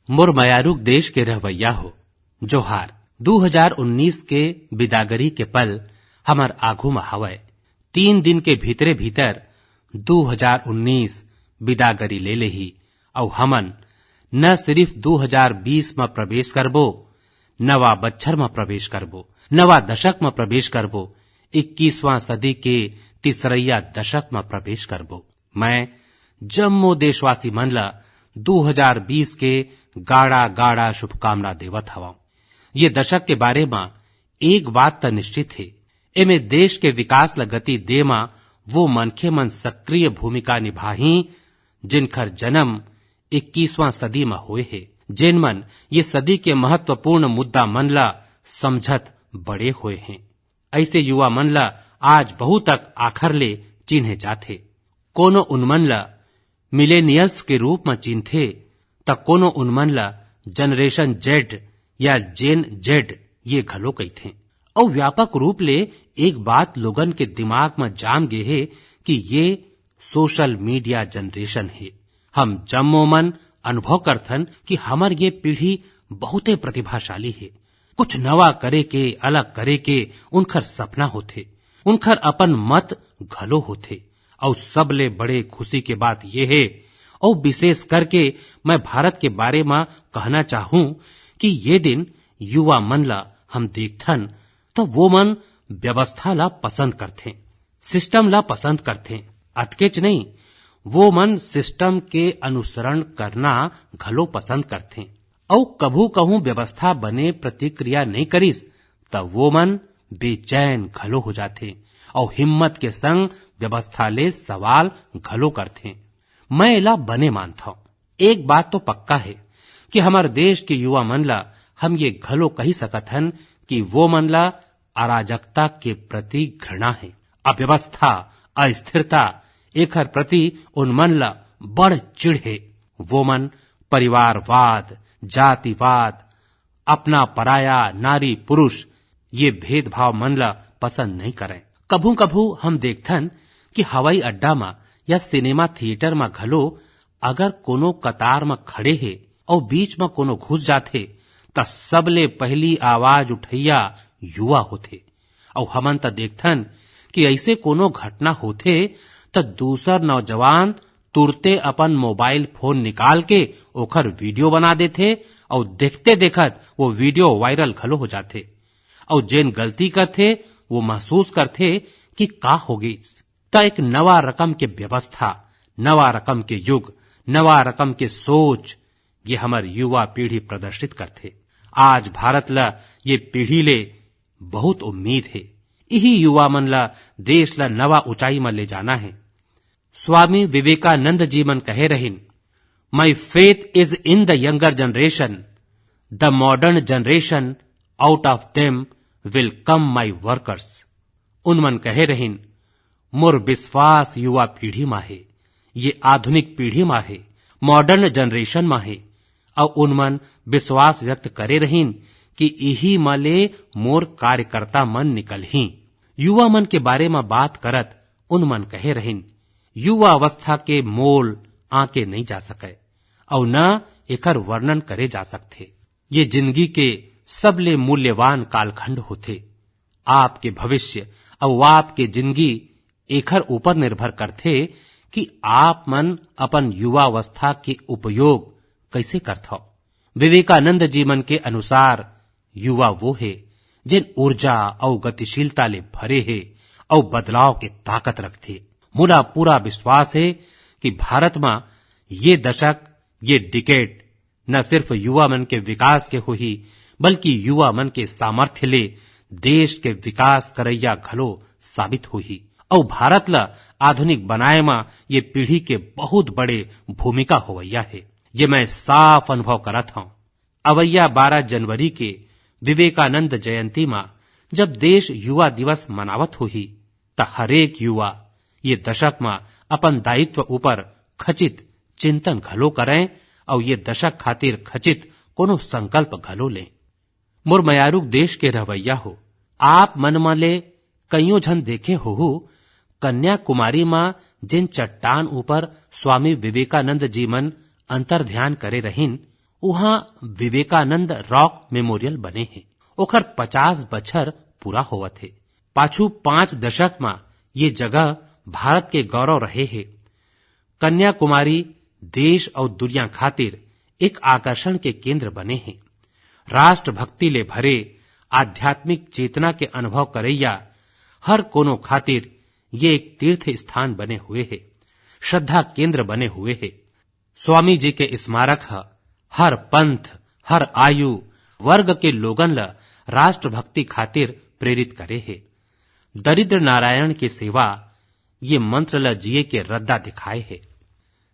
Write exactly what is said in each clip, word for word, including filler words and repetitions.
मोर मयारुक देश के रहवैया हो, जोहार। दू हजार उन्नीस के बिदागरी के पल हमर आघू म हवय। तीन दिन के भीतरे भीतर दू हजार उन्नीस बिदागरी ले लेही, अउ हमन न सिर्फ दू हजार बीस म प्रवेश करबो, नवा बच्छर म प्रवेश करबो, नवा दशक म प्रवेश करबो, इक्कीसवां सदी के तीसरैया दशक म प्रवेश करबो। मैं जम्मो देशवासी मन ल दू हजार बीस के गाड़ा गाड़ा शुभकामना देवत हवं। ये दशक के बारे म एक बात त निश्चित हे, एमे देश के विकास ल गति दे म वो मनखे मन सक्रिय भूमिका निभाही, जिनखर जन्म इक्कीसवां सदी म होए हे, जेन मन ये सदी के महत्वपूर्ण मुद्दा मन ल समझत बड़े होए हें। ऐसे युवा मन ल आज बहुतक आखर ले चिन्हे जाथे। कोनो उनमन ल मिलेनियल्स के रूप म चिन्थे, त कोनो उनमन ल जनरेशन जेड या जेन जेड ये घलो कहिथे। अउ व्यापक रूप ले एक बात लोगन के दिमाग म जाम गे हे कि ये सोशल मीडिया जनरेशन हे। हम जम्मो मन अनुभव करथन कि हमर ये पीढ़ी बहुते प्रतिभाशाली हे। कुछ नवा करे के, अलग करे के उनखर सपना होथे, उनखर अपन मत घलो होथे। अउ सबले बड़े खुशी के बात ये हे, अउ विशेष करके मैं भारत के बारे म कहना चाहूं कि ये दिन युवा मन ला हम देखथन, त वो मन व्यवस्था ला पसंद करथें, सिस्टम ला पसंद करथें। अतकेच नहीं, वो मन सिस्टम के अनुसरण करना घलो पसंद करथें। अउ कभू कहूं व्यवस्था बने प्रतिक्रिया नइ करिस, त वो मन बेचैन घलो हो जाथें अउ हिम्मत के संग व्यवस्था ले सवाल घलो करथें। मैं एला बने मानथंव। एक बात तो पक्का हे कि हमर देश के युवा मन ला हम ये घलो कहि सकत हन कि वो मन ला अराजकता के प्रति घृणा हे। अव्यवस्था, अस्थिरता, एखर प्रति उन मन ला बड़ चिढ़ हे। वो मन परिवारवाद, जातिवाद, अपना पराया, नारी पुरुष, ये भेदभाव मन ला पसंद नहीं करय। कभू-कभू हम देखथन कि हवाई अड्डा म या सिनेमा थिएटर म घलो अगर कोनो कतार म खड़े हे अउ बीच म कोनो घुस जाथे, त सबले पहिली आवाज उठैया युवा होथे। अउ हमन त देखथन कि अइसे कोनो घटना होथे, त दूसर नौजवान तुरते अपन मोबाइल फोन निकाल के ओखर वीडियो बना देथे अउ देखते देखत वो वीडियो वायरल घलो हो जाथे। अउ जेन गलती करथे, वो महसूस करथे कि का हो गइस। त एक नवा रकम के व्यवस्था, नवा रकम के युग, नवा रकम के सोच, ये हमर युवा पीढ़ी प्रदर्शित करथे। आज भारत ला ये पीढ़ी ले बहुत उम्मीद हे। इही युवा मन ला देश ला नवा ऊंचाई म ले जाना हे। स्वामी विवेकानंद जी मन कहे रहिन, "My faith is in the younger generation, the modern generation, out of them will come my workers।" उन मन कहे रहिन, "मोर विश्वास युवा पीढ़ी म हे, ये आधुनिक पीढ़ी म हे, मॉडर्न जनरेशन म हे।" अउ उन मन विश्वास व्यक्त करे रहिन कि इही म ले मोर कार्यकर्ता मन निकलही। युवा मन के बारे म बात करत उन मन कहे रहिन, "युवा अवस्था के मोल आंके नइ जा सकय, अउ न एकर वर्णन करे जा सकथे। ये जिंदगी के सबले मूल्यवान कालखंड होथे। आपके भविष्य अउ आपके जिंदगी एखर ऊपर निर्भर करथे कि आप मन अपन युवावस्था के उपयोग कइसे करथव।" विवेकानंद जी मन के अनुसार युवा वो हे, जेन ऊर्जा अउ गतिशीलता ले भरे हे अउ बदलाव के ताकत रखथे। मोला पूरा विश्वास हे कि भारत म ये दशक, ये डिकेड न सिर्फ युवा मन के विकास के होही, बल्कि युवा मन के सामर्थ्य ले देश के विकास करैया घलो साबित होही। अउ भारत ल आधुनिक बनाए म ये पीढ़ी के बहुत बड़े भूमिका होवैया हे, ये मैं साफ अनुभव करत हंव। अवैया बारह जनवरी के विवेकानंद जयंती म जब देश युवा दिवस मनावत होही, त हरेक युवा ये दशक म अपन दायित्व ऊपर खचित चिंतन घलो करय अउ ये दशक खातिर खचित कोनो संकल्प घलो लें। मोर मयारुक देश के रहवैया हो, आप मन म ले कइयो झन देखे होहू, कन्याकुमारी म जेन चट्टान ऊपर स्वामी विवेकानंद जी मन अंतर ध्यान करे रहिन, उहाँ विवेकानंद रॉक मेमोरियल बने हे। ओखर पचास बछर पूरा होवत हे। पाछू पांच दशक म ये जगह भारत के गौरव रहे हे। कन्याकुमारी देश अउ दुनिया खातिर एक आकर्षण के केंद्र बने हे। राष्ट्रभक्ति ले भरे, आध्यात्मिक चेतना के अनुभव करैया हर कोनो खातिर ये एक तीर्थ स्थान बने हुए हे, श्रद्धा केंद्र बने हुए हे। स्वामी जी के स्मारक ह हर पंथ, हर आयु वर्ग के लोगन ल राष्ट्रभक्ति खातिर प्रेरित करे हे। दरिद्र नारायण के सेवा ये मंत्र ल जिए के रद्दा दिखाए हे।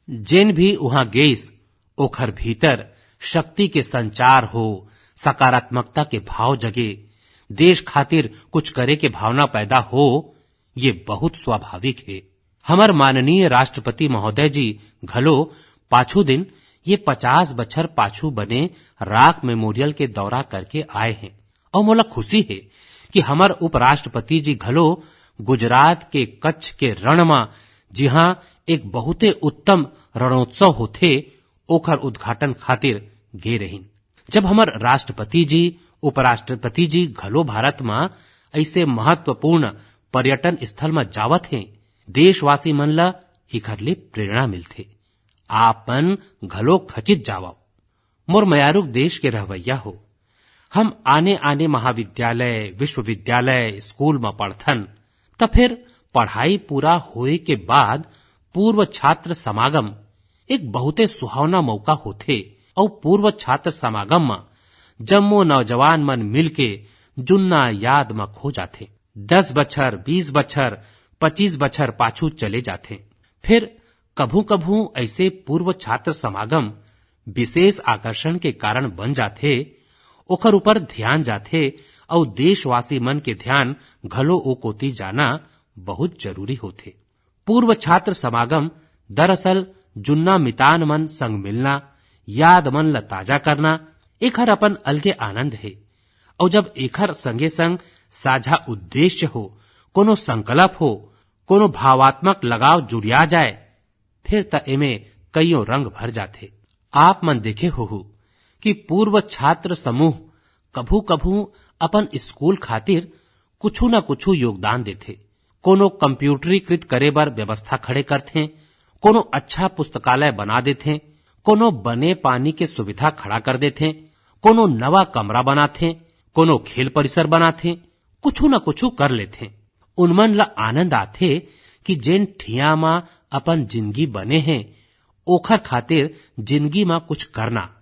जेन भी उहाँ गेस, ओखर भीतर शक्ति के संचार हो, सकारात्मकता के भाव जगे, देश खातिर कुछ करे के भावना पैदा हो, ये बहुत स्वाभाविक हे। हमर माननीय राष्ट्रपति महोदय जी घलो पाछू दिन ये पचास बछर पाछू बने राख मेमोरियल के दौरा करके आए हें। अउ मोला खुशी हे कि हमर उपराष्ट्रपति जी घलो गुजरात के कच्छ के रण म, जिहां एक बहुते उत्तम रणोत्सव होथे, ओखर उद्घाटन खातिर गे रहिन। जब हमर राष्ट्रपति जी, उपराष्ट्रपति जी घलो भारत म ऐसे महत्वपूर्ण पर्यटन स्थल म जावत हें, देशवासी मन ल एखर ले प्रेरणा मिलथे। आप मन घलो खचित जावव। मोर मयारुक देश के रहवैया हो, हम आने-आने महाविद्यालय, विश्वविद्यालय, स्कूल म पढ़थन, त फिर पढ़ाई पूरा होए के बाद पूर्व छात्र समागम एक बहुते सुहावना मौका होथे। अउ पूर्व छात्र समागम म जम्मो नौजवान मन मिलके जुन्ना याद म खो जाथे। दस बछर, बीस बछर, पच्चीस बछर पाछू चले जाथे। फिर कभू-कभू ऐसे पूर्व छात्र समागम विशेष आकर्षण के कारण बन जाथे, ओखर ऊपर ध्यान जाथे, अउ देशवासी मन के ध्यान घलो ओ कोति जाना बहुत जरूरी होथे। पूर्व छात्र समागम दरअसल जुन्ना मितान मन संग मिलना, याद मन ल ताजा करना, एखर अपन अलगे आनंद हे। अउ जब एखर संगे-संग साझा उद्देश्य हो, कोनो संकल्प हो, कोनो भावात्मक लगाव जुड़िया जाए, फिर त एमे कइयों रंग भर जाथे। आप मन देखे होहू कि पूर्व छात्र समूह कभू-कभू अपन स्कूल खातिर कुछु न कुछु योगदान देथे। कोनो कंप्यूटरीकृत करे बर व्यवस्था खड़े करथे, कोनो अच्छा पुस्तकालय बना देथे, कोनो बने पानी के सुविधा खड़ा कर देथे, कोनो नवा कमरा बनाथे, कोनो खेल परिसर बनाथे, कुछु न कुछु कर लेथे। उनमन ल आनंद आथे कि जेन ठिया म अपन जिनगी बने हे, ओखर खातिर जिनगी म कुछ करना,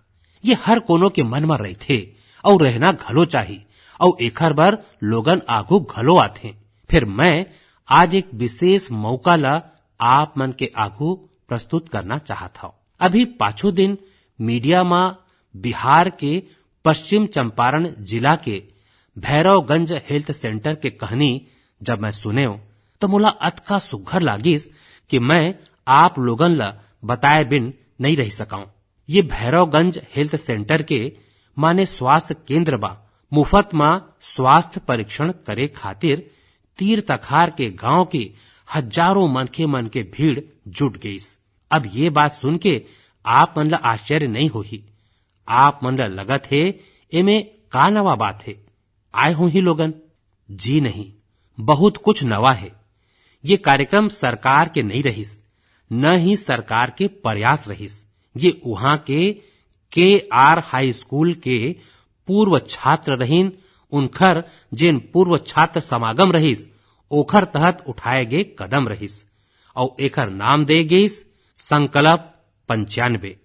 ये हर कोनो के मन म रहिथे, अउ रहना घलो चाही, अउ एखर बर लोगन आघू घलो आथे। फिर मैं आज एक विशेष मौका ल आप मन के आघू प्रस्तुत करना चाहत हव। अभी पाछू दिन मीडिया म बिहार के पश्चिम चंपारण जिला के भैरवगंज हेल्थ सेंटर के कहानी जब मैं सुनेव, तो मोला अतका सुघर लागिस कि मैं आप लोगन ल बताए बिन नइ रह सकंव। ये भैरवगंज हेल्थ सेंटर के, माने स्वास्थ्य केंद्र बा, मुफ्त म स्वास्थ्य परीक्षण करे खातिर तीर तखार के गांव के हजारों मनखे मन के भीड़ जुट गईस। अब ये बात सुन के आप मन ल आश्चर्य नइ होही। आप मन ल लगत हे, एमे का नवा बात हे? आए होही लोगन? जी नहीं, बहुत कुछ नवा हे। ये कार्यक्रम सरकार के नइ रहिस, न ही सरकार के प्रयास रहिस। ये उहाँ के के आर हाई स्कूल के पूर्व छात्र रहिन, उनखर जेन पूर्व छात्र समागम रहिस, ओखर तहत उठाए गे कदम रहिस, अउ एखर नाम दे गईस संकल्प पंचानबे।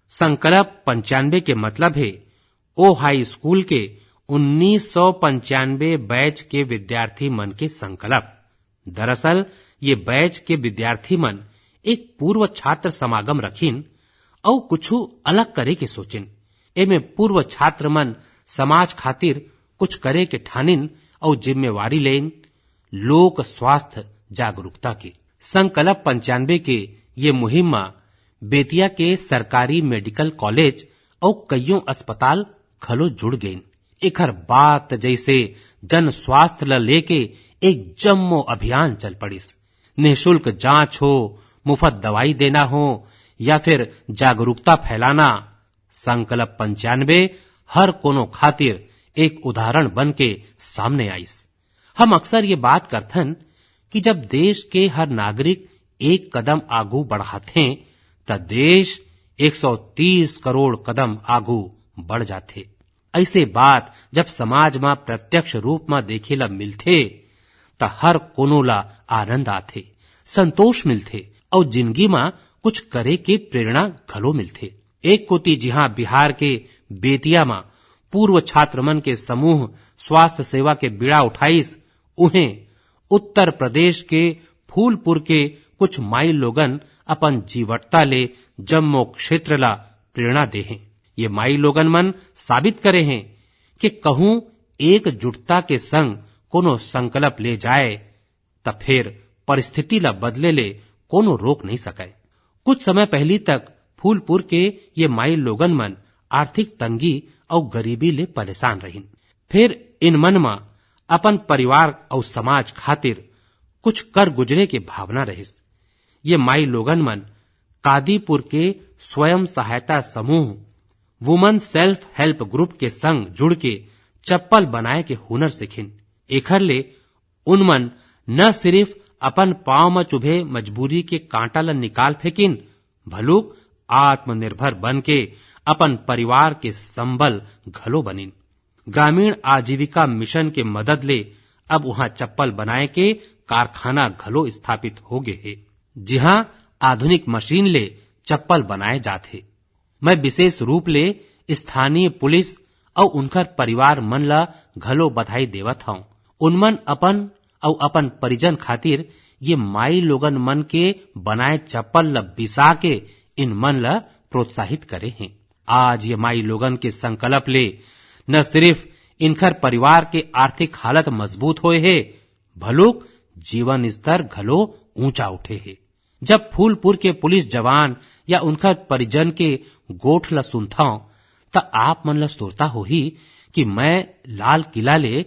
संकल्प पंचानबे के मतलब हे ओ हाई स्कूल के उन्नीस सौ पंचानबे बैच के विद्यार्थी मन के संकल्प। दरअसल ये बैच के विद्यार्थी मन एक पूर्व छात्र समागम रखिन अउ कुछु अलग करे के सोचिन। एमे पूर्व छात्र मन समाज खातिर कुछ करे के ठानिन अउ जिम्मेवारी लेन, लोक स्वास्थ्य जागरूकता के। संकल्प पंचानबे के ये मुहिम म बेतिया के सरकारी मेडिकल कॉलेज अउ कइयों अस्पताल घलो जुड़ गेन। एखर बात जैसे जन स्वास्थ्य ल लेके एक जम्मो अभियान चल पड़िस। निःशुल्क जांच हो, मुफ्त दवाई देना हो या फिर जागरूकता फैलाना, संकल्प पंचानबे हर कोनो खातिर एक उदाहरण बन के सामने आइस। हम अक्सर ये बात करथन कि जब देश के हर नागरिक एक कदम आगू बढ़ाथे, त देश एक सौ तीस करोड़ कदम आगू बढ़ जाथे। ऐसे बात जब समाज म प्रत्यक्ष रूप म देखे ला मिलथे, त हर कोनो ला आनंद आथे, संतोष मिलथे, अउ जिंदगी म कुछ करे के प्रेरणा घलो मिलथे। एक कोति जिहां बिहार के बेतिया म पूर्व छात्र मन के समूह स्वास्थ्य सेवा के बीड़ा उठाइस, उहें उत्तर प्रदेश के फूलपुर के कुछ माई लोगन अपन जीवटता ले जम्मो क्षेत्र ला प्रेरणा दे हें। ये माई लोगन मन साबित करे हें कि कहूं एकजुटता के संग कोनो संकल्प ले जाए, त फेर परिस्थिति ला बदले ले कोनो रोक नहीं सकय। कुछ समय पहली तक फूलपुर के ये माई लोगन मन आर्थिक तंगी अउ गरीबी ले परेशान रहिन। फेर इन मन म अपन परिवार अउ समाज खातिर कुछ कर गुजरे के भावना रहिस। ये माई लोगन मन कादीपुर के स्वयं सहायता समूह वुमन सेल्फ हेल्प ग्रुप के संग जुड़ के चप्पल बनाए के हुनर सीखिन। एखर ले उन मन न सिर्फ अपन पांव म चुभे मजबूरी के कांटा ल निकाल फेंकिन, भलुक आत्मनिर्भर बन के अपन परिवार के संबल घलो बनिन। ग्रामीण आजीविका मिशन के मदद ले अब उहां चप्पल बनाए के कारखाना घलो स्थापित हो गे हे, जिहां आधुनिक मशीन ले चप्पल बनाए जात हे। मैं विशेष रूप ले स्थानीय पुलिस अउ उनकर परिवार मन ला घलो बधाई देवत हंव। उनमन अपन अउ अपन परिजन खातिर ये माई लोगन मन के बनाए चप्पल ला बिसा के इन मन ला प्रोत्साहित करे हें। आज ये माई लोगन के संकल्प ले न सिर्फ इनकर परिवार के आर्थिक हालत मजबूत होए हे, भलुक जीवन स्तर घलो ऊंचा उठे हे। जब फूलपुर के पुलिस जवान या उनकर परिजन के गोठ ल सुनथंव, त आप मन ल सुरता होही कि मैं लाल किला ले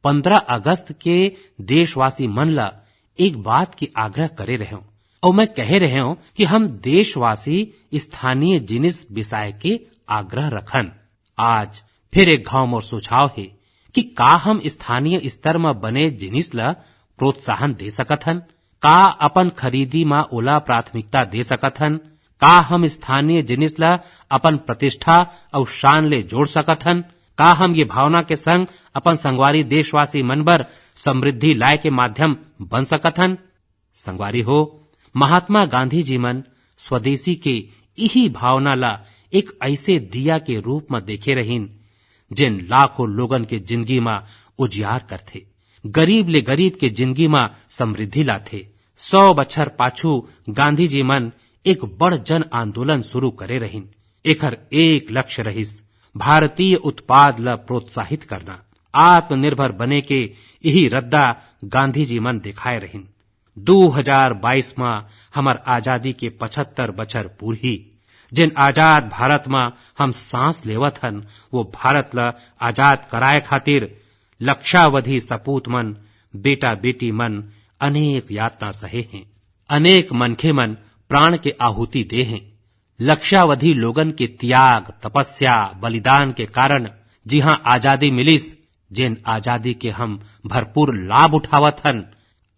पंद्रह अगस्त के देशवासी मन ल एक बात के आग्रह करे रहेंव, अउ मैं कहे रहेंव कि हम देशवासी स्थानीय जिनिस बिसाए के आग्रह रखन। आज फिर एक घाव मोर सुझाव हे कि का हम स्थानीय स्तर म बने जिनिस ल प्रोत्साहन दे सकत हन? का अपन खरीदी म ओला प्राथमिकता दे सकत हन? का हम स्थानीय जिनिस ल अपन प्रतिष्ठा अउ शान ले जोड़ सकत हन? का हम ये भावना के संग अपन संगवारी देशवासी मन बर समृद्धि लाए के माध्यम बन सकत हन? संगवारी हो, महात्मा गांधी जी मन स्वदेशी के इही भावना ला एक ऐसे दिया के रूप म देखे रहिन, जेन लाखों लोगन के जिंदगी म उजियार करथे, गरीब ले गरीब के जिंदगी म समृद्धि लाथे। सौ बछर पाछू गांधी जी मन एक बड़ जन आंदोलन शुरू करे रहिन। एखर एक लक्ष्य रहिस, भारतीय उत्पाद ल प्रोत्साहित करना। आत्मनिर्भर बने के इही रद्दा गांधी जी मन दिखाए रहिन। दू हजार बाईस म हमर आजादी के पचहत्तर बछर पूरही। जेन आजाद भारत म हम सांस लेवत हन, वो भारत ल आजाद कराए खातिर लक्षावधि सपूत मन, बेटा बेटी मन अनेक यातना सहे हें। अनेक मनखे मन प्राण के आहुति दे हें। लक्षावधि लोगन के त्याग, तपस्या, बलिदान के कारण जिहां आजादी मिलिस, जेन आजादी के हम भरपूर लाभ उठावत हन,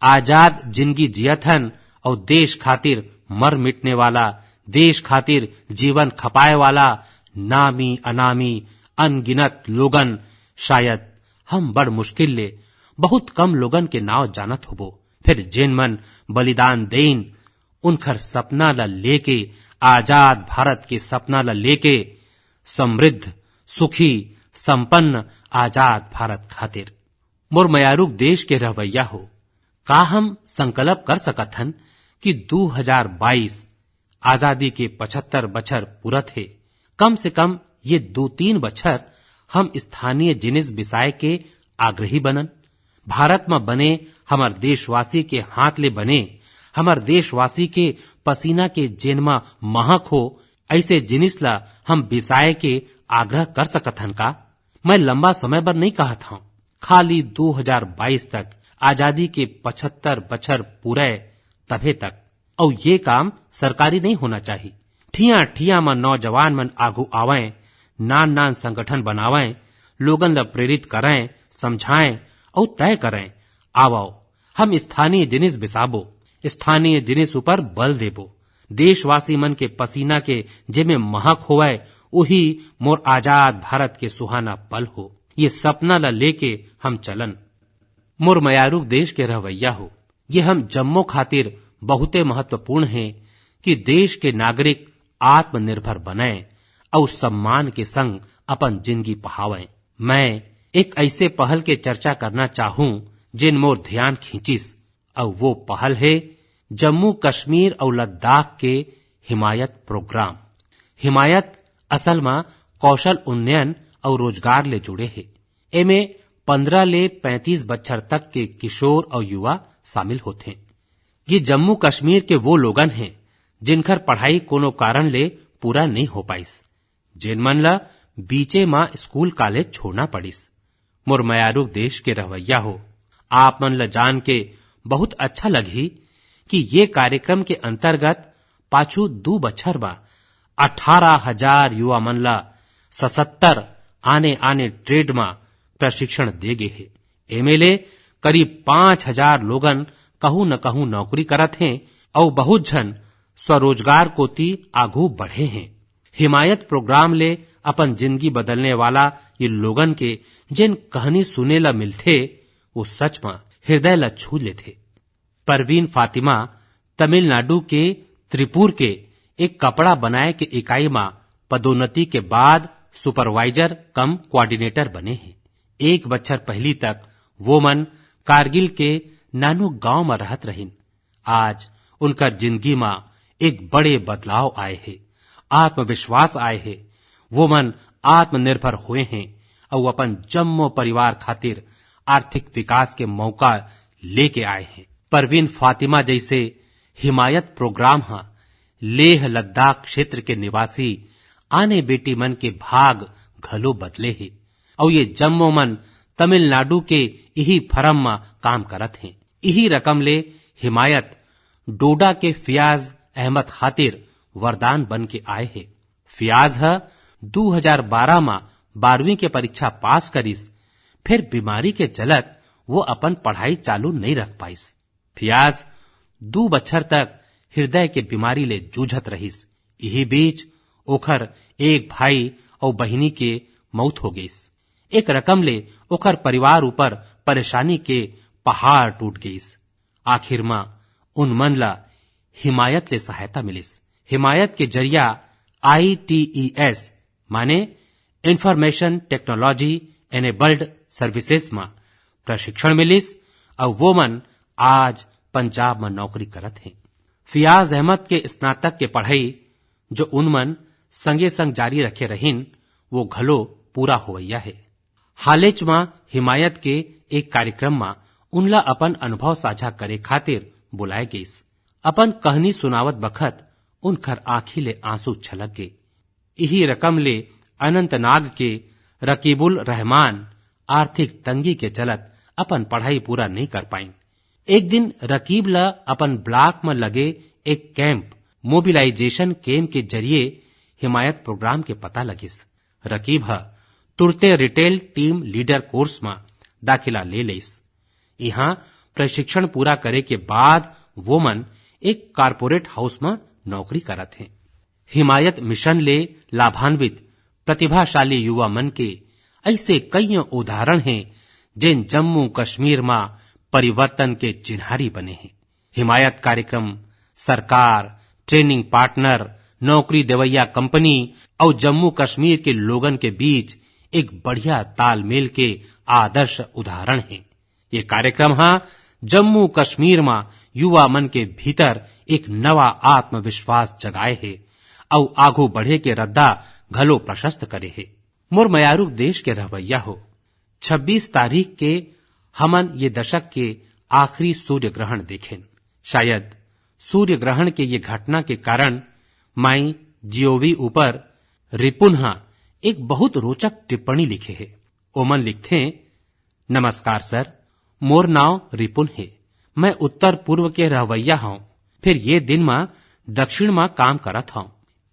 आजाद जिंदगी जियत हन अउ देश खातिर मर मिटने वाला, देश खातिर जीवन खपाए वाला नामी अनामी अनगिनत लोगन, शायद हम बड़ मुश्किल ले बहुत कम लोगन के नाव जानत होबो। फिर जेन मन बलिदान देइन, उनखर सपना ल लेके, आजाद भारत के सपना ल लेके, समृद्ध, सुखी, संपन्न आजाद भारत खातिर। मोर मयारुक देश के रहवैया हो, का हम संकल्प कर सकत हन कि दू हजार बाईस आजादी के पचहत्तर बछर पूरत हे, कम से कम ये दू तीन बछर हम स्थानीय जिनिस बिसाए के आग्रही बनन? भारत म बने, हमर देशवासी के हाथ ले बने, हमर देशवासी के पसीना के जेन म महक हो, ऐसे जिनिस ला हम बिसाए के आग्रह कर सकत हन का? मैं लंबा समय बर नइ कहत हंव, खाली दू हजार बाईस तक, आजादी के पचहत्तर बछर पूरे तभे तक। अउ ये काम सरकारी नइ होना चाही, ठिया ठिया म नौजवान मन आगू आवंय, नान नान संगठन बनावंय, लोगन ल प्रेरित करंय, समझाएं अउ तय करें, आवव, हम स्थानीय जिनिस बिसाबो, स्थानीय जिनिस ऊपर बल देबो। देशवासी मन के पसीना के जेमे महक होवय, उही मोर आजाद भारत के सुहाना पल हो। ये सपना ल लेके हम चलन। मोर मयारू देश के रहवैया हो, ये हम जम्मो खातिर बहुते महत्वपूर्ण हे कि देश के नागरिक आत्मनिर्भर बनय अउ सम्मान के संग अपन जिंदगी पहावय। मैं एक ऐसे पहल के चर्चा करना चाहूं, जेन मोर ध्यान खींचिस, अउ वो पहल हे जम्मू कश्मीर अउ लद्दाख के हिमायत प्रोग्राम। हिमायत असल म कौशल उन्नयन अउ रोजगार ले जुड़े हे। एमे पंद्रह ले पैंतीस बच्छर तक के किशोर अउ युवा शामिल होथे। ये जम्मू कश्मीर के वो लोगन हे, जिनकर पढ़ाई कोनो कारण ले पूरा नइ हो पाइस, जेन मन ल बीचे म स्कूल कॉलेज छोड़ना पड़िस। मोर मयारू देश के रहवैया हो, आप मन ल जान के बहुत अच्छा लगही कि ये कार्यक्रम के अंतर्गत पाछू दू बछर म अठारह हजार युवा मन ल सतहत्तर आने-आने ट्रेड म प्रशिक्षण दे गे हे। एमे ले करीब पाँच हजार लोगन कहूं न कहूं नौकरी करत हें अउ बहुत झन स्वरोजगार कोति आगू बढ़े हें। हिमायत प्रोग्राम ले अपन जिंदगी बदलने वाला ये लोगन के जेन कहानी सुने ला मिलथे, वो सच म हृदय ला छू लेथे। परवीन फातिमा तमिलनाडु के त्रिपुर के एक कपड़ा बनाए के इकाई म पदोन्नति के बाद सुपरवाइजर कम कोऑर्डिनेटर बने हे। एक बछर पहिली तक वो मन कारगिल के नानू गांव म रहत रहिन। आज उनकर जिंदगी म एक बड़े बदलाव आए हे, आत्मविश्वास आए हे। वो मन आत्मनिर्भर होए हें अउ अपन जम्मो परिवार खातिर आर्थिक विकास के मौका लेके आए हें। परवीन फातिमा जैसे हिमायत प्रोग्राम ह लेह लद्दाख क्षेत्र के निवासी आने बेटी मन के भाग घलो बदले हे। अउ ये जम्मो मन तमिलनाडु के इही फर्म म काम करत हें। इही रकम ले हिमायत डोडा के फियाज अहमद खातिर वरदान बन के आए हे। फियाज ह दू हजार बारह म बारहवीं के परीक्षा पास करिस, फिर बीमारी के चलत वो अपन पढ़ाई चालू नइ रख पाइस। फियाज दू बछर तक हृदय के बीमारी ले जूझत रहिस। इही बीच ओखर एक भाई अउ बहिनी के मौत हो गइस। एक रकम ले ओखर परिवार ऊपर परेशानी के पहाड़ टूट गइस। आखिर म उन मन ला हिमायत ले सहायता मिलिस। हिमायत के जरिया आईटीईएस माने इंफॉर्मेशन टेक्नोलॉजी एनेबल्ड सर्विसेज म प्रशिक्षण मिलिस अउ वो मन आज पंजाब म नौकरी करत हें। फियाज अहमद के स्नातक के पढ़ई, जो उन मन संगे संग जारी रखे रहिन, वो घलो पूरा होवइया हे। हालेच म हिमायत के एक कार्यक्रम म उनला अपन अनुभव साझा करे खातिर बुलाए गइस। अपन कहनी सुनावत बखत उनकर आंखी ले आंसू छलक गे। इही रकम ले अनंतनाग के रकीबुल रहमान आर्थिक तंगी के चलत अपन पढ़ाई पूरा नइ कर पाइन। एक दिन रकीब ल अपन ब्लॉक म लगे एक कैंप, मोबिलाइजेशन कैंप के जरिए हिमायत प्रोग्राम के पता लगिस। रकीब ह तुरते रिटेल टीम लीडर कोर्स म दाखिला ले लेइस। इहां प्रशिक्षण पूरा करे के बाद वो मन एक कॉरपोरेट हाउस म नौकरी करत हें। हिमायत मिशन ले लाभान्वित प्रतिभाशाली युवा मन के ऐसे कइयों उदाहरण हें, जेन जम्मू कश्मीर म परिवर्तन के चिन्हारी बने हें। हिमायत कार्यक्रम, सरकार, ट्रेनिंग पार्टनर, नौकरी देवैया कंपनी अउ जम्मू कश्मीर के लोगन के बीच एक बढ़िया तालमेल के आदर्श उदाहरण हे। ये कार्यक्रम ह जम्मू कश्मीर म युवा मन के भीतर एक नवा आत्मविश्वास जगाए हे अउ आगू बढ़े के रद्दा घलो प्रशस्त करे हे। मोर मयारू देश के रहवैया हो, छब्बीस तारीख के हमन ये दशक के आखिरी सूर्य ग्रहण देखेन। शायद सूर्य ग्रहण के ये घटना के कारण माई जीओवी ऊपर रिपुन ह एक बहुत रोचक टिप्पणी लिखे हे। ओमन लिखथे, "नमस्कार सर, मोर नाव रिपुन हे। मैं उत्तर पूर्व के रहवैया हौं, फिर ये दिन म दक्षिण म काम करत हौं।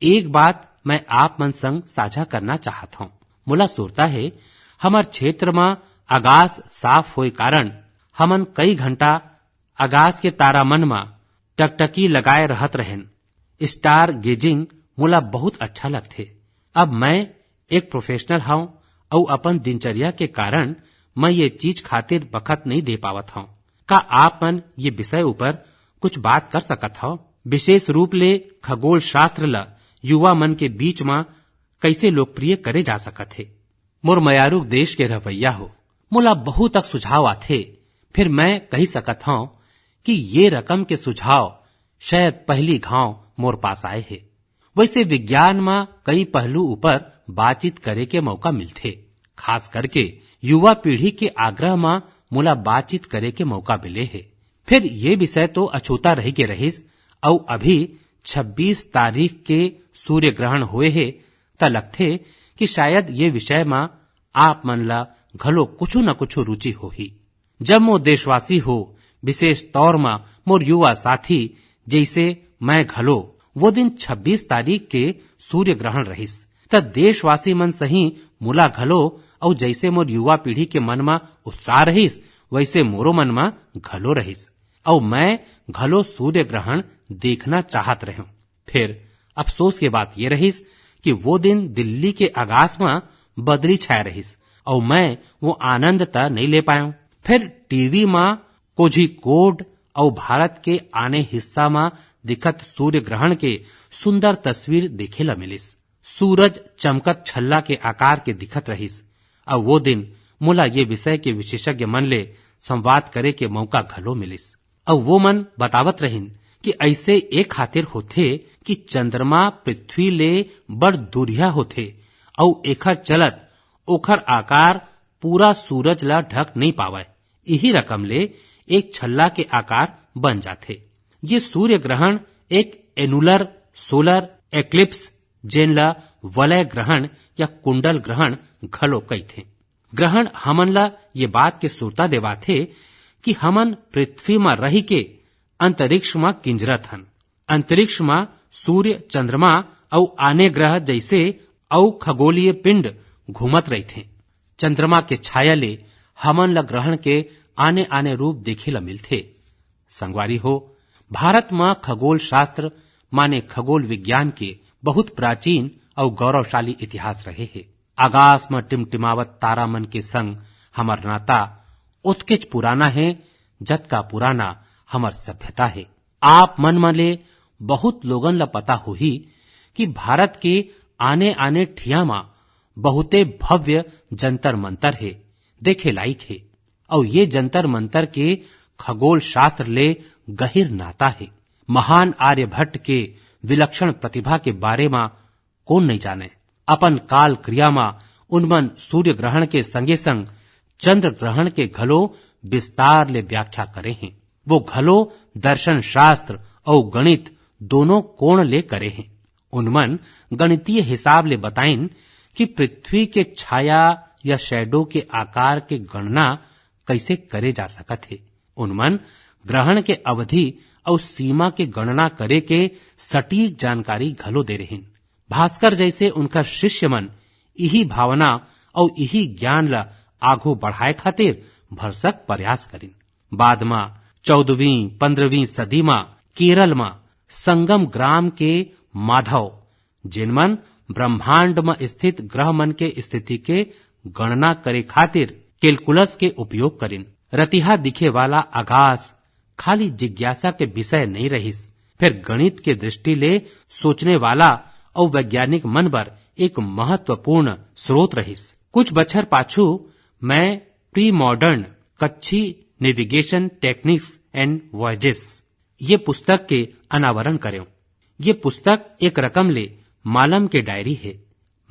एक बात मैं आप मन संग साझा करना चाहत हौं। मोला सुरता हे, हमर क्षेत्र म आगास साफ होए कारण हमन कई घंटा आगास के तारा मन म टकटकी लगाए रहत रहेन। स्टार गेजिंग मोला बहुत अच्छा लगथे। अब मैं एक प्रोफेशनल हौं अउ अपन दिनचर्या के कारण मैं ये चीज खातिर बखत नहीं दे पावत हौं। का आप मन ये विषय ऊपर कुछ बात कर सकत हव? विशेष रूप ले खगोल शास्त्र ल युवा मन के बीच म कइसे लोकप्रिय करे जा सकत हे? मोर मयारू देश के रहवैया हो, मोला बहुत अक सुझाव आथे, फिर मैं कही सकत हौं कि ये रकम के सुझाव शायद पहली घाव मोर पास आए हे। वैसे विज्ञान म कई पहलू ऊपर बातचीत करे के मौका मिलथे, खास करके युवा पीढ़ी के आग्रह म मोला बातचीत करे के मौका मिले हे। फिर ये विषय तो अछूता रह के रहिस, अउ अभी छब्बीस तारीख के सूर्य ग्रहण होए हे, त लगथे कि शायद ये विषय म आप मन ला घलो कुछु न कुछु रुचि होही। जब मोर देशवासी हो, विशेष तौर म मोर युवा साथी, जैसे मैं घलो, वो दिन छब्बीस तारीख के सूर्य ग्रहण रहिस, त देशवासी मन सही मोला घलो, अउ जैसे मोर युवा पीढ़ी के मन म उत्साह रहिस, वैसे मोरो मन म घलो रहिस, अउ मैं घलो सूर्य ग्रहण देखना चाहत रहेंव। फिर अफसोस के बात ये रहिस कि वो दिन दिल्ली के आकाश म बदली छाए रहिस, अउ मैं वो आनंद त नइ ले पाएंव। फिर टीवी म कोझिकोड अउ भारत के आने हिस्सा म दिखत सूर्य ग्रहण के सुंदर तस्वीर देखे ल मिलिस। सूरज चमकत छल्ला के आकार के दिखत रहिस। अउ वो दिन मोला ये विषय के विशेषज्ञ मन ले संवाद करे के मौका घलो मिलिस। अउ वो मन बतावत रहिन कि ऐसे ए खातिर होथे कि चंद्रमा पृथ्वी ले बड़ दूरिहा होथे, अउ एखर चलत ओखर आकार पूरा सूरज ला ढक नइ पावय। इही रकम ले एक छल्ला के आकार बन जाथे। ये सूर्य ग्रहण एक एनुलर सोलर एक्लिप्स, जेन ला वलय ग्रहण या कुंडल ग्रहण घलो कहिथे। ग्रहण हमन ला ये बात के सुरता देवाथे कि हमन पृथ्वी म रहि के अंतरिक्ष म किंजरत हन। अंतरिक्ष म सूर्य, चंद्रमा अउ आने ग्रह जैसे अउ खगोलीय पिंड घूमत रहिथे। चंद्रमा के छाया ले हमन ल ग्रहण के आने-आने रूप देखे ल मिलथे। संगवारी हो, भारत म खगोल शास्त्र माने खगोल विज्ञान के बहुत प्राचीन अउ गौरवशाली इतिहास रहे हे। आकाश म टिमटिमावत तारा मन के संग हमर नाता ओतकेच पुराना हे, जतका पुराना हमर सभ्यता हे। आप मन म ले बहुत लोगन ल पता होही कि भारत के आने-आने ठिया म बहुते भव्य जंतर मंतर हे, देखे लायक हे। अउ ये जंतर मंतर के खगोल शास्त्र ले गहिर नाता हे। महान आर्यभट्ट के विलक्षण प्रतिभा के बारे म कोन नइ जाने। अपन काल क्रिया म उनमन सूर्य ग्रहण के संगे संग चंद्र ग्रहण के घलो विस्तार ले व्याख्या करे हें। वो घलो दर्शन शास्त्र अउ गणित दोनों कोण ले करे हें। उनमन गणितीय हिसाब ले बताइन कि पृथ्वी के छाया या शैडो के आकार के गणना कइसे करे जा सकत हे। उनमन ग्रहण के अवधि अउ सीमा के गणना करे के सटीक जानकारी घलो दे रहिन। भास्कर जैसे उनकर शिष्य मन इही भावना अउ इही ज्ञान ल आघू बढ़ाए खातिर भरसक प्रयास करिन। बाद म चौदहवीं, पंद्रहवीं सदी म केरल म संगम ग्राम के माधव, जेन मन ब्रह्मांड म स्थित ग्रह मन के स्थिति के गणना करे खातिर कैलकुलस के उपयोग करिन। रतिहा दिखे वाला आकाश खाली जिज्ञासा के विषय नइ रहिस, फेर गणित के दृष्टि ले सोचने वाला अउ वैज्ञानिक मन बर एक महत्वपूर्ण स्रोत रहिस। कुछ बछर पाछू मैं pre modern Kutchi navigation techniques and voyages ये पुस्तक के अनावरण करेंव। ये पुस्तक एक रकम ले मालम के डायरी हे।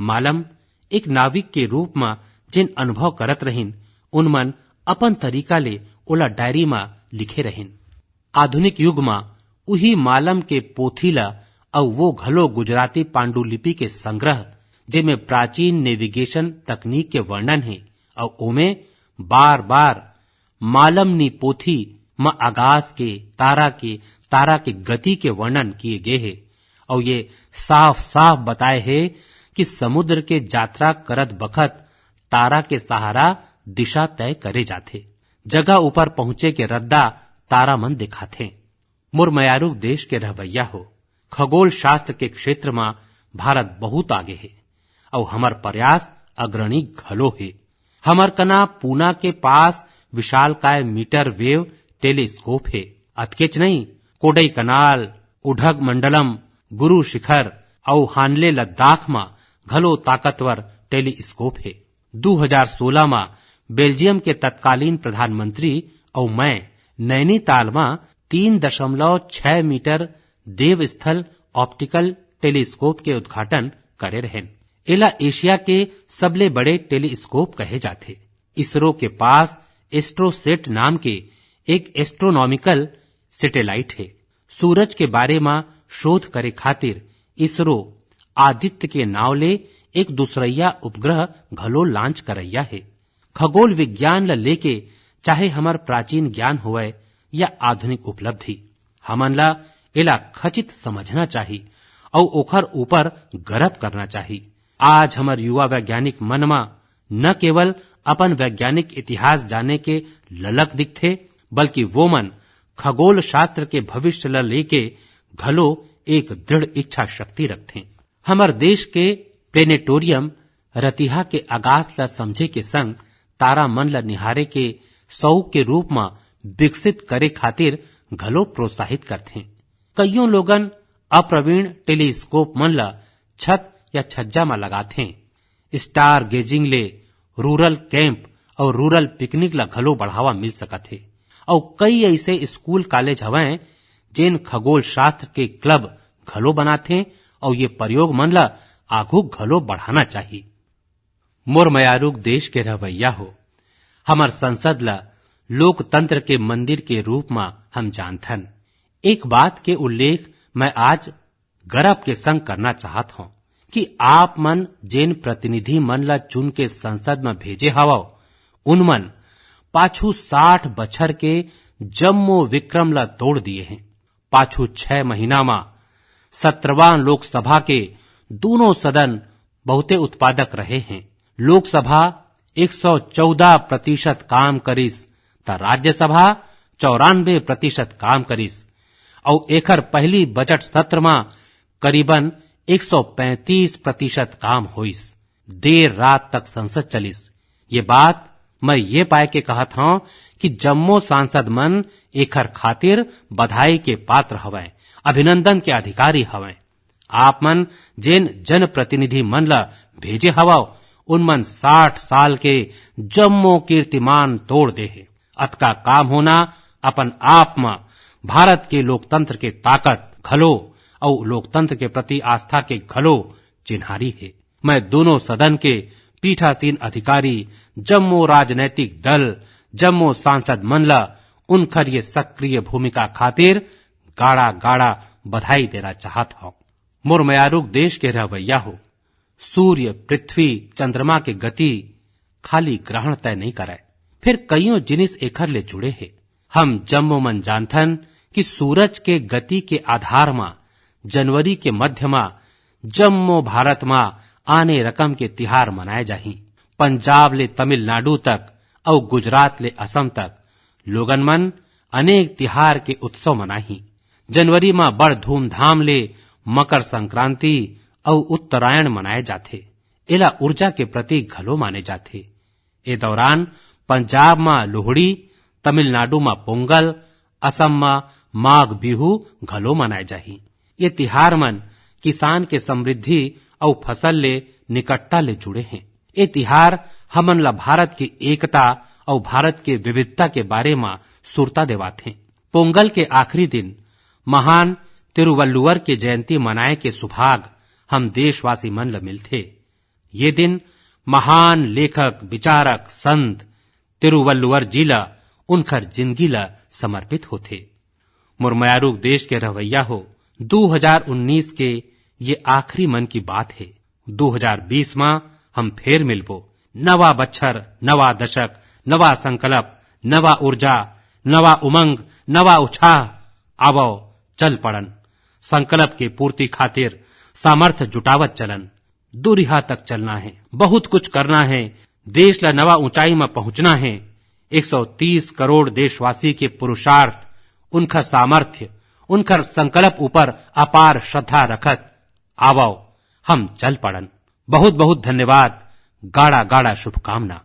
मालम एक नाविक के रूप म जेन अनुभव करत रहिन, उनमन अपन तरीका ले ओला डायरी म लिखे रहिन। आधुनिक युग म उही मालम के पोथी ल अउ वो घलो गुजराती पांडुलिपि के संग्रह, जेमे प्राचीन नेविगेशन तकनीक के वर्णन हे, अउ ओमे बार-बार मालम नी पोथी म आकाश के, तारा के, तारा के गति के वर्णन किए गे हे। अउ ये साफ साफ बताए हे कि समुद्र के यात्रा करत बखत तारा के सहारा दिशा तय करे जाथे। जगह ऊपर पहुंचे के रद्दा तारा मन दिखाथे। मोर मयारू देश के रहवैया हो, खगोल शास्त्र के क्षेत्र म भारत बहुत आगे हे, अउ हमर प्रयास अग्रणी घलो हे। हमर कना पूना के पास विशालकाय मीटर वेव टेलीस्कोप हे। अतकेच नहीं, कोडईकनाल, उढग मंडलम, गुरु शिखर अउ हानले लद्दाख म घलो ताकतवर टेलीस्कोप हे। दू हजार सोलह म बेल्जियम के तत्कालीन प्रधानमंत्री अउ मैं नैनीताल म तीन दशमलव छह मीटर देवस्थल ऑप्टिकल टेलीस्कोप के उद्घाटन करे रहेन। एला एशिया के सबले बड़े टेलीस्कोप कहे जाथे। इसरो के पास एस्ट्रोसेट नाम के एक एस्ट्रोनॉमिकल सैटेलाइट हे। सूरज के बारे म शोध करे खातिर इसरो आदित्य के नाव ले एक दूसरैया उपग्रह घलो लॉन्च करैया हे। खगोल विज्ञान ल लेके चाहे हमर प्राचीन ज्ञान होवय या आधुनिक उपलब्धि, हमन ला एला खचित समझना चाही अउ ओखर ऊपर गर्व करना चाही। आज हमर युवा वैज्ञानिक मन म न केवल अपन वैज्ञानिक इतिहास जाने के ललक दिखथे, बल्कि वो मन खगोल शास्त्र के भविष्य ल लेके घलो एक दृढ़ इच्छा शक्ति रखथे। हमर देश के प्लेनेटोरियम रतिहा के आकाश ल समझे के संग तारा मन ल निहारे के शौक के रूप म विकसित करे खातिर घलो प्रोत्साहित करथे। कइयो लोगन अप्रवीण टेलीस्कोप मन ल छत या छज्जा म लगाथे। स्टार गेजिंग ले रूरल कैंप अउ रूरल पिकनिक ल घलो बढ़ावा मिल सकत हे। अउ कई ऐसे स्कूल कॉलेज हवंय, जेन खगोल शास्त्र के क्लब घलो बनाथे अउ ये प्रयोग मन ल आघू घलो बढ़ाना चाही। मोर मयारूक देश के रहवैया हो, हमर संसद ल लोकतंत्र के मंदिर के रूप म हम जानथन। एक बात के उल्लेख मैं आज गरब के संग करना चाहत हौं कि आप मन जेन प्रतिनिधि मन ल चुन के संसद म भेजे हवव, उन मन पाछू साठ बछर के जम्मो विक्रम ल तोड़ दिए हें। पाछू छह महीना म सत्रहवां लोकसभा के दूनों सदन बहुते उत्पादक रहे हें। लोकसभा एक सौ चौदह प्रतिशत काम करिस, त राज्यसभा चौरानवे प्रतिशत काम करिस। अउ एखर पहली बजट सत्र म करीबन एक सौ पैंतीस प्रतिशत काम होइस। देर रात तक संसद चलिस। ये बात मैं ये पाए के कहत हौं कि जम्मो सांसद मन एखर खातिर बधाई के पात्र हवंय, अभिनंदन के अधिकारी हवंय। आप मन जेन जनप्रतिनिधि मन ल भेजे हवव, उन मन साठ साल के जम्मो कीर्तिमान तोड़ दे हे। अतका काम होना अपन आप म भारत के लोकतंत्र के ताकत घलो अउ लोकतंत्र के प्रति आस्था के घलो चिन्हारी हे। मैं दोनों सदन के पीठासीन अधिकारी, जम्मो राजनैतिक दल, जम्मो सांसद मन ल उनखर ये सक्रिय भूमिका खातिर गाड़ा गाड़ा बधाई देना चाहत हौं। मोर मयारूक देश के रहवैया हो, सूर्य, पृथ्वी, चंद्रमा के गति खाली ग्रहण तय नइ करय, फेर कइयों जिनिस एखर ले जुड़े हे। हम जम्मो मन जानथन कि सूरज के गति के आधार म जनवरी के मध्य म जम्मो भारत म आने रकम के तिहार मनाए जाही। पंजाब ले तमिलनाडु तक अउ गुजरात ले असम तक लोगन मन अनेक तिहार के उत्सव मनाही। जनवरी म बड़ धूमधाम ले मकर संक्रांति अउ उत्तरायण मनाए जाथे। एला ऊर्जा के प्रतीक घलो माने जाथे। ए दौरान पंजाब म लोहड़ी, तमिलनाडु म पोंगल, असम म माघ बिहू घलो मनाए जाही। ये तिहार मन किसान के समृद्धि अउ फसल ले निकटता ले जुड़े हें। ये तिहार हमन ला भारत के एकता अउ भारत के विविधता के बारे म सुरता देवाथे। पोंगल के आखिरी दिन महान तिरुवल्लुवर के जयंती मनाए के सुभाग हम देशवासी मन ल मिलथे। ये दिन महान लेखक, विचारक, संत तिरुवल्लुवर जी ल उनखर जिंदगी ल समर्पित होथे। मोर मयारूक देश के रहवैया हो, दू हजार उन्नीस के ये आखिरी मन की बात हे। दू हजार बीस म हम फेर मिलबो। नवा बछर, नवा दशक, नवा संकल्प, नवा ऊर्जा, नवा उमंग, नवा उत्साह। आवव, चल पड़न। संकल्प के पूर्ति खातिर सामर्थ्य जुटावत चलन। दूरिहा तक चलना हे, बहुत कुछ करना हे, देश ला नवा ऊंचाई म पहुंचना हे। एक सौ तीस करोड़ देशवासी के पुरुषार्थ, उनखर सामर्थ्य, उनखर संकल्प ऊपर अपार श्रद्धा रखत आवव, हम चल पड़न। बहुत बहुत धन्यवाद, गाड़ा गाड़ा शुभकामना।